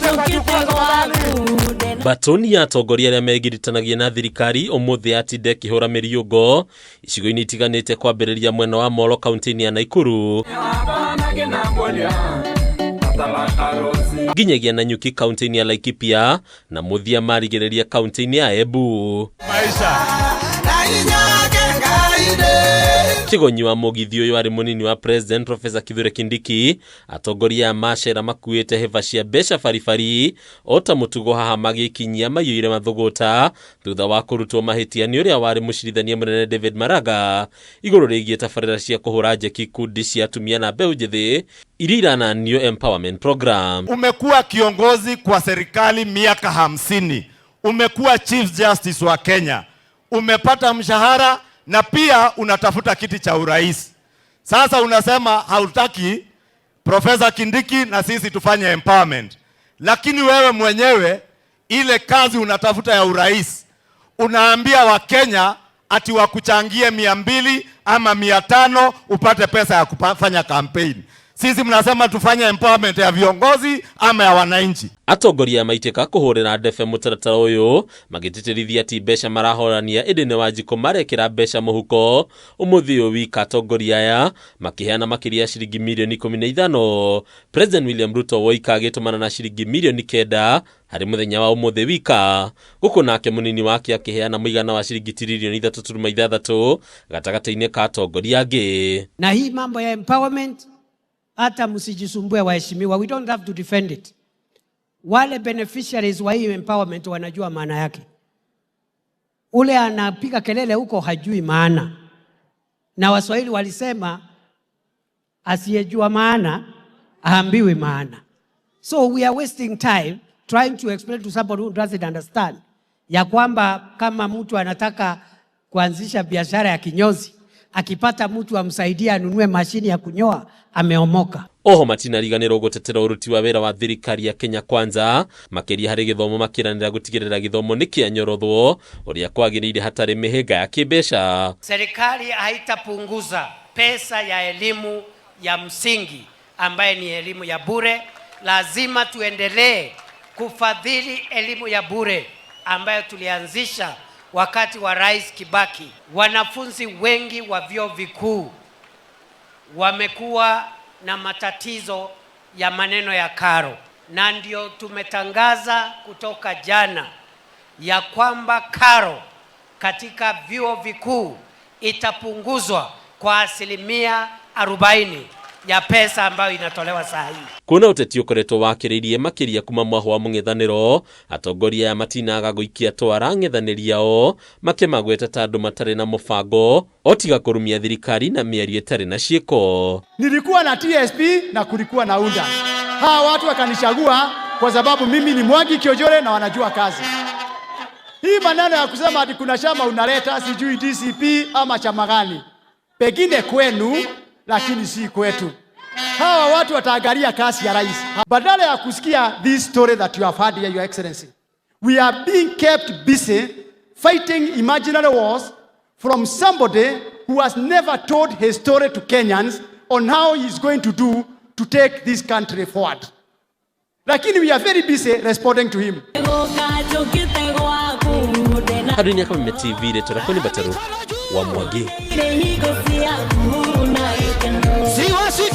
Wote kwa jukwaa tafadhali. Batoni ya atongoria arĩa megiritanagia na thirikari ũmũthĩ yatinda ĩkĩhũra mĩriũngo icigo-inĩ itiganĩte, kwambĩrĩria mwena wa Molo, kaunti-inĩ ya Nakuru, nginyagia Nanyuki, kaunti-inĩ ya Laikipia, na mũthia marigĩrĩria kaunti-inĩ ya Embu. Kĩgonyi wa mũgithi ũyũ arĩ mũnini wa President Professor Kithure Kindiki. Atongoria aya macera makuĩte hĩba cia mbeca baribari o ta mũtugo, haha magĩkinyia maiyũire mathũgũta thutha wa kũrutwo mahĩtia nĩ ũrĩa warĩ mũcirithania mũnene David Maraga igũrũ rĩgiĩ tabarĩra cia kũhũra njeki kundi cia atumia na mbeũ njĩthĩ iria irananio empowerment program. Umekuwa kiongozi kwa serikali miaka 50, umekuwa Chief Justice wa Kenya, umepata mshahara na pia unatafuta kiti cha urais. Sasa unasema hautaki Profesa Kindiki na sisi tufanye empowerment, lakini wewe mwenyewe ile kazi unatafuta ya urais unaambia Wakenya ati wakuchangie 200 ama 500 upate pesa ya kufanya campaign. Sisi mnasema tufanye empowerment ya viongozi ama ya wananchi? Atongoria maitĩka kũhũrĩra ndebe mũtaratara ũyũ, magĩtĩtĩrithia ti mbeca marahorania ĩndĩ nĩ Wanjikũ marekĩra mbeca mũhuko. Ũmũthĩ ũyũ wika atongoria aya makĩheana makĩria ya ciringi mirioni 15, President William Ruto woika agĩtũmana na ciringi mirioni 9 harĩ mũthenya wa ũmũthĩ wika, gũkũ nake mũnini wake akĩheana mũigana wa ciringi tiririoni 3.6 gatagatĩ-inĩ ka atongoria angĩ. Na hii mambo ya empowerment, hata msijisumbue waheshimiwa, we don't have to defend it. Wale beneficiaries wa hii empowerment wanajua maana yake. Ule anapiga kelele huko hajui maana, na Waswahili walisema asiyejua maana haambiwi maana. So we are wasting time trying to explain to somebody who doesn't understand ya kwamba kama mtu anataka kuanzisha biashara ya kinyozi, akipata mtu amsaidie anunue mashini ya kunyoa, ameomoka. Oho matinariganĩrwo gũtetera ũruti wa wĩra wa thirikari ya Kenya Kwanza, makĩria harĩ gĩthomo, makĩranĩra gũtigĩrĩra gĩthomo nĩ kĩanyorothwo ũrĩa kwagĩrĩire hatarĩ mĩhĩnga ya kĩmbeca. Serikali haitapunguza pesa ya elimu ya msingi ambaye ni elimu ya bure. Lazima tuendelee kufadhili elimu ya bure ambayo tulianzisha wakati wa Rais Kibaki. Wanafunzi wengi wa vyuo vikuu wamekuwa na matatizo ya maneno ya karo, na ndio tumetangaza kutoka jana ya kwamba karo katika vyuo vikuu itapunguzwa kwa 40% ya pesa ambayo inatolewa saa hii. Kuona ũteti ũkoretwo wakĩrĩirie makĩria kuma mwahũ wa mũng'ethanĩro, atongoria aya matinaga gũikia twara ng'ethanĩri ao, makĩmagweta ta andũ matarĩ na mũbango o tiga kũrumia thirikari na mĩario ĩtarĩ na ciĩko. Nilikuwa na TSP na kulikuwa na UNDA. Hawa watu wakanichagua kwa sababu mimi ni Mwangi Kiunjuri na wanajua kazi. Hii maneno ya kusema ati kuna chama unaleta sijui DCP ama chama gani, pengine kwenu, lakini si kwetu. Hawa watu wataangalia kazi ya rais badala ya kusikia this story that you have had here, Your Excellency. We are being kept busy fighting imaginary wars from somebody who has never told his story to Kenyans on how he is going to do to take this country forward. Lakini we are very busy responding to him. Handũ-inĩ ya Kameme TV, rĩtwa rĩakwa nĩ Mbatarũ wa Mwangi.